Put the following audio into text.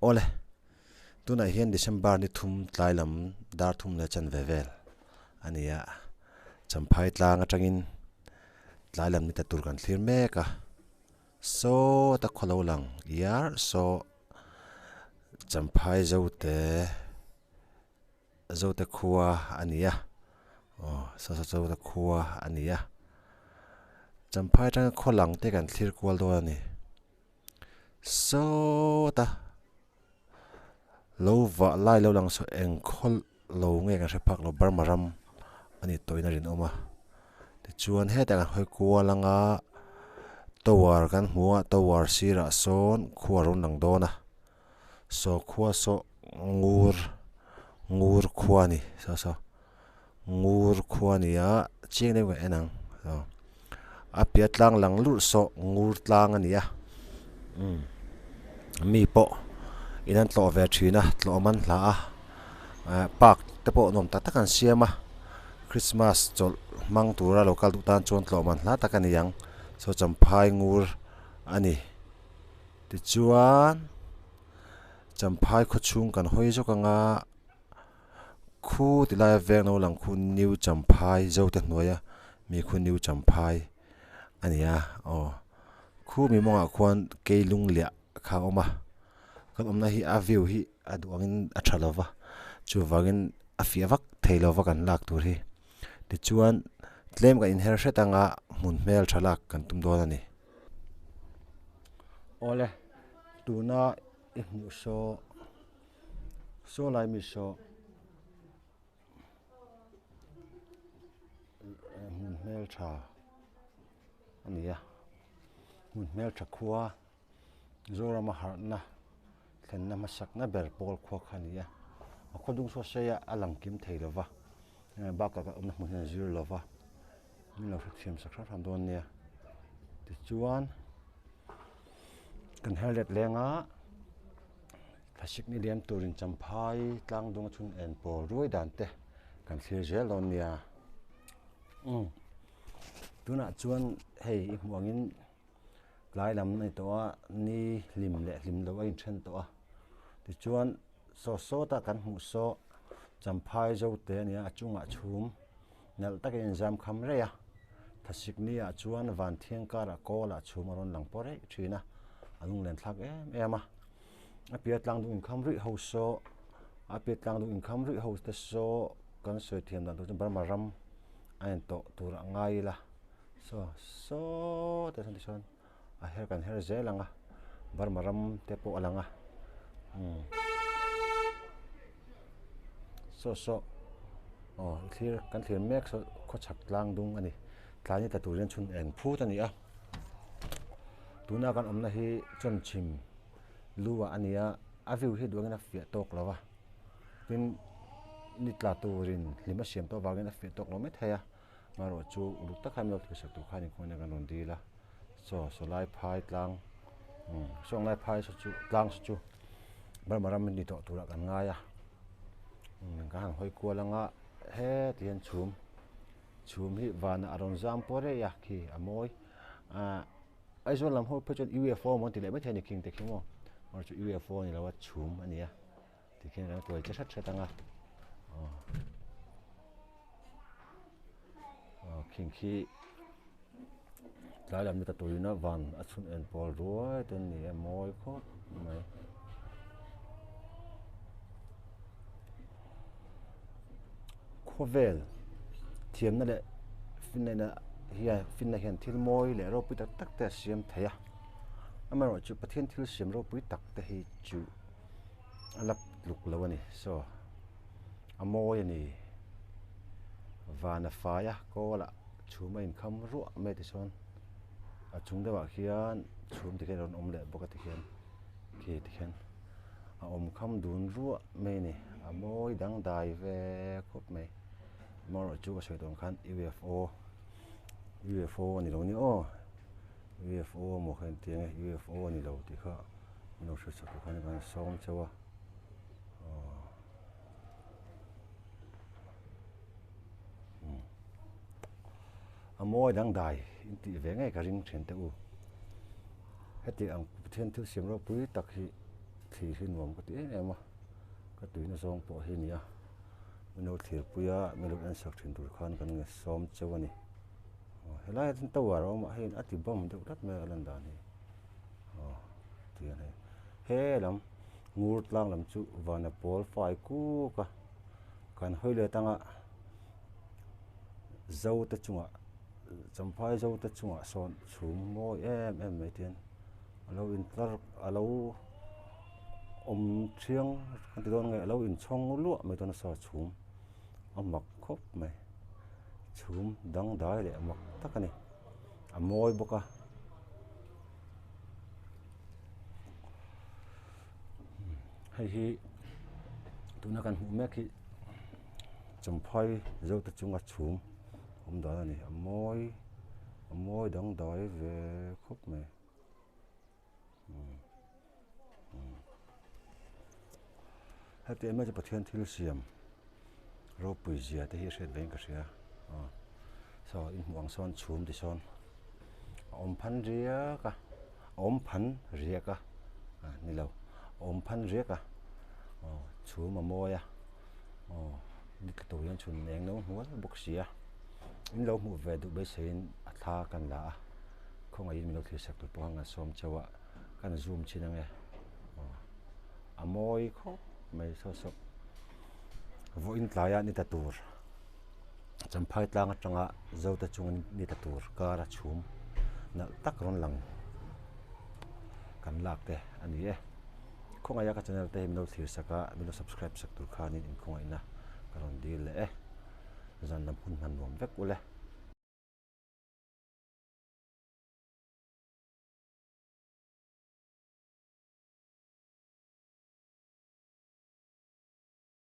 Awle, tunah hian December ni thum tlai lam dar thum leh chanve vel a ni a, Champhai tlang atangin tlai lam ni ta tur kan thlir mek a, sawta khaw lo lang iar saw Champhai zote Zote khua a ni a, aw saw saw Zote khua a ni a, Champhai atanga khaw lang te kan thlir kual dawn a ni. Sawta lo vah lai lo lang saw eng khaw lo nge kan hre phak lo Burma ram a ni tawhin a rinawm a tichuan hetah kan hawi kual anga tower kan hmu a tower sirah sawn khua a rawn lang dawn a saw khua saw ngur ngur khua a ni saw saw. Ngur khua a ni a chiang deuh kan en ang aw a piah tlang lang lurh saw ngur tlang a ni a umm mi pawh in an tlawh ve thin a tlawh man hla a eh park te pawh nuam tak tak an siam a christmas chawlh hmang tura lo kal duh tan chuan tlawh man hla tak a ni ang saw champhai ngur a ni tichuan champhai khawchhung kan hawi zawk ang a. Khu ti laia veng lo lang khu New Champhai Zote hnuaia mi khu New Champhai a ni a aw khu mi mawngah khuan keilung liah kha a awm a kan awmna hi a view hi a duh angin a tha lo va chuvangin a fiah vak thei lo va kan lak tur hi tichuan tlem kan inher hret anga hmun hmel tha lak kan tum dawn a ni. Awle tuna i hmuh saw. Saw lai mi saw hmun hmel tha a ni a hmun hmel tha khua Zorama harhna thlenna hmasakna ber pawl khua kha a ni a a khaw dung saw sei a a lang kim thei lo va bakah kan awmna hmun hian a zir lo va min lo hrethiam sak hram hram dawn nia tichuan kan her let leng a. Thlasik ni liam turin Champhai tlang dung chhun en pawl ruai dan te kan thlir zel dawn nia. Umm tunah chuan hei i hmuh angin tlai lam a ni tawh a ni hlim leh hlim lo a inthen tawh a tichuan saw sawta kan hmuh saw Champhai Zote a nia a chungah chhum nalh takin a inzam kham rei a thlasik ni ah chuan van thiang karah kawl ah chhum a rawn lang pawh rei thin a a lunglen thlak em em a. A piah tlang duh inkham ruih ho saw a piah tlang duh inkham ruih ho te saw kan sawi thiam dan tur chu Burma ram a en tawh tur a ngai ila saw saw te sawn tichuan a her kan her zel ang a Burma ram te pawh a lang a umm saw saw aw thlir kan thlir mek saw khawchhak tlang dung a ni tlai ni tla tur hian chhun eng phut a ni a. Tuna kan awmna hi chawnchhim lu ah a ni a a view hi duangin a fiah tawk lo a tin ni tla turin hlim a siam tawh avangin a fiah tawk lo mai thei a amaherawh chu uluk tak khan min lo thlir sak tur khan inkhawina kan rawn dil a saw saw lai phai tlang umm sawng lai phai saw chu tlang saw chu Burma ram a ni tawh turah kan ngai a umm kan han hawi kual anga heti hian chhum. Chhum hi vanah a rawn zam pawh rei a khi a mawi ahh Aizawl lam ho phei chuan UFO maw an ti leh maithei a ni khing te khi maw erawh chu UFO a ni lo a chhum a ni a tikhian kan kuai che hret hret ang a aw aw khing khi tlai lam ni ta turin a van a chhun en pawl ruai te an ni a mawi khawp mai. Khawvel thiamna leh finna hian finna hian thil mawi leh ropui tak tak te a siam thei a amaherawhchu Pathian thil siam ropui tak te hi chu a la tluk lo a ni saw a mawi a ni van a fai a kawl ah chhum a inkham ruah mai tichuan a chung deuhah khian chhum tikhian a rawn awm leh bawk a tikhian khi tikhian. A awm kham dun ruah mai a ni a mawi dangdai ve khawp mai amaherawh chu ka sawi tawh ang khan UFO UFO a ni lo nia aw UFO maw kha engti ang e UFO a ni lo tih kha min lo hriat sak tur khan ka sawm cheu a aw a mawi dangdai intih ve ngei ka ring thin teh u heti ang Pathian thil siam ropui tak hi. Thlir hi nuam ka ti em em a, ka tuina zawng pawh hi a ni a, min lo thlirpui a, min lo ensak thin tur khan kan nge sawm cheu a ni. Aw helaiah chuan tower a awm a, hei a ti bawm deuh tlat mai a lan dan hi. Aw tihian hei he lam ngur tlang lam chu vana pawl fai kuk a, kan hawi let anga zo te chungah champhai zo te chungah sawn chhum mawi em em mai tihian. A lo intlar a lo awm thiang kan ti dawn nge a lo inchhawng luah mai dawn a saw chhum a mak khawp mai chhum dangdai leh mak tak a ni a mawi bawk a hei hi tuna kan hmuh mek hi champhai zote chunga chhum awm dan a ni a mawi a mawi dangdai ve khawp mai. Hetiang mai chu Pathian thil siam ropui zia te hi a hriat vein ka hria aw saw in hmuh ang sawn chhum ti sawn a awm phan riak a a awm phan riak a ah ni lo a awm phan riak a aw chhum a mawi a aw ni tla tur hian chhun eng no hmual bawk si a in lo hmuh ve duh beiseiin a thla kan la a. Khawngaihin min lo thlir sak tur pawh khan kan sawm chauh a, kan zoom chin ange aw a mawi khawp mai saw saw vawiin tlaiah ni ta tur champhai tlang atanga zote chunga ni ta tur kar a chhum nalh tak rawn lang kan lak te a ni e khawngaih a ka channel te hi min lo thlir sak a min lo subscribe sak tur khanin inkhawngaihna ka rawn dil leh e zan lam hun hman nuam vek ule.